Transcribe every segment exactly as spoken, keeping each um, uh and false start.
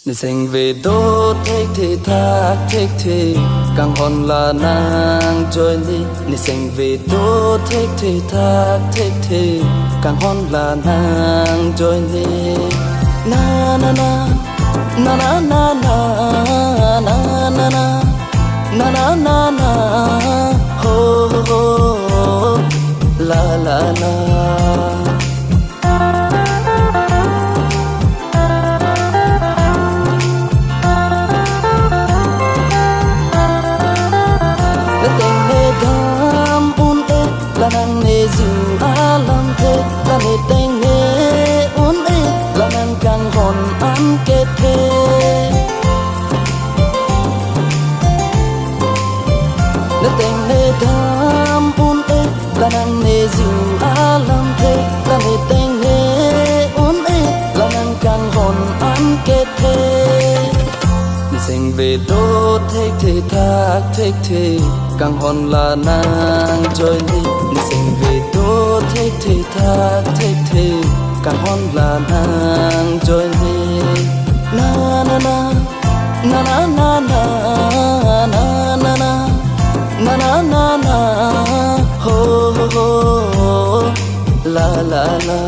Niseng ve do thekthe thakthekthe, kanghon la nangjoine. Niseng ve do thekthe thakthekthe, kanghon la nangjoine. Na na na, na na na na, na na na, na na na na, ho ho ho, la la la. Ladak ne dam un-e, la nangne ju alamthe, la ne deng ne un-e, la nang kanghon an kethe. Ladak ne dam un-e, la nangne ju alamthe, la ne deng ne un-e, la nang kanghon an kethe. Niseng ve do thekthe thakthekthe, kanghon la nangjoine. Niseng ve do thekthe thakthekthe, kanghon la nangjoine. Na na na, na na na na, na na na, na na na na, ho ho ho, la la la.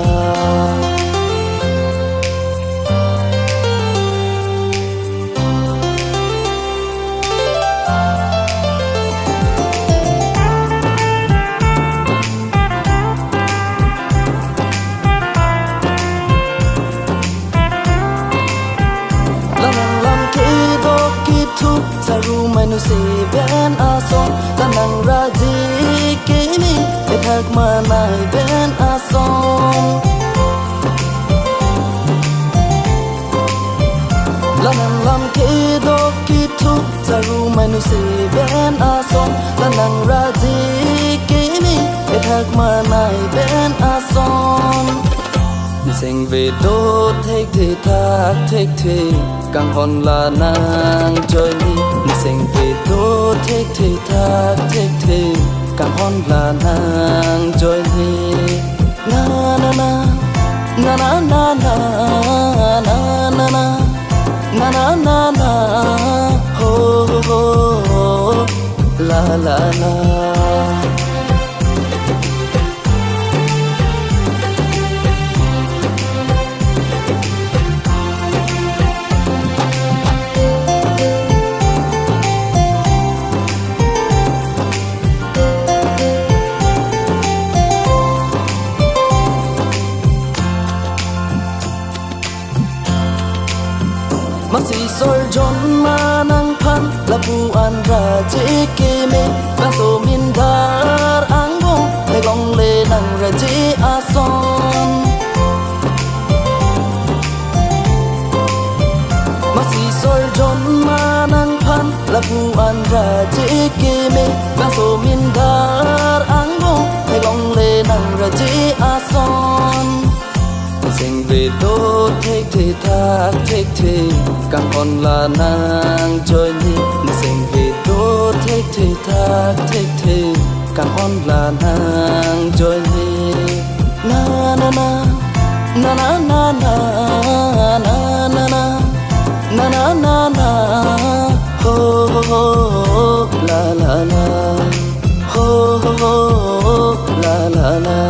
La nang lam kedok kethu, sarumai nu seven ason, la nang raji keme, ethak manai pen ason. La nang lam kedok kethu, sarumai nu seven ason, la nang raji keme, ethak manai pen ason. Niseng ve do thekthe thakthekthe, kanghon la nangjoine. Niseng ve do thekthe thakthekthe, kanghon la nangjoine. Na na na, na na na na, na na na, na na na na, ho ho ho, la la la. Masi sor jonma nangphan, lapu an raji keme, bangso mindar angbong, theklongle nang raji ason. Masi sor jonma nangphan, lapu an raji keme, bangso mindar angbong, theklongle nang raji ason. Niseng ve do thekthe thakthekthe, kanghon la nangjoine. Niseng ve do thekthe thakthekthe, kanghon la nangjoine. Na na na, na na na na, na na na, na na na na, ho ho ho, la la la, ho ho ho, la la la.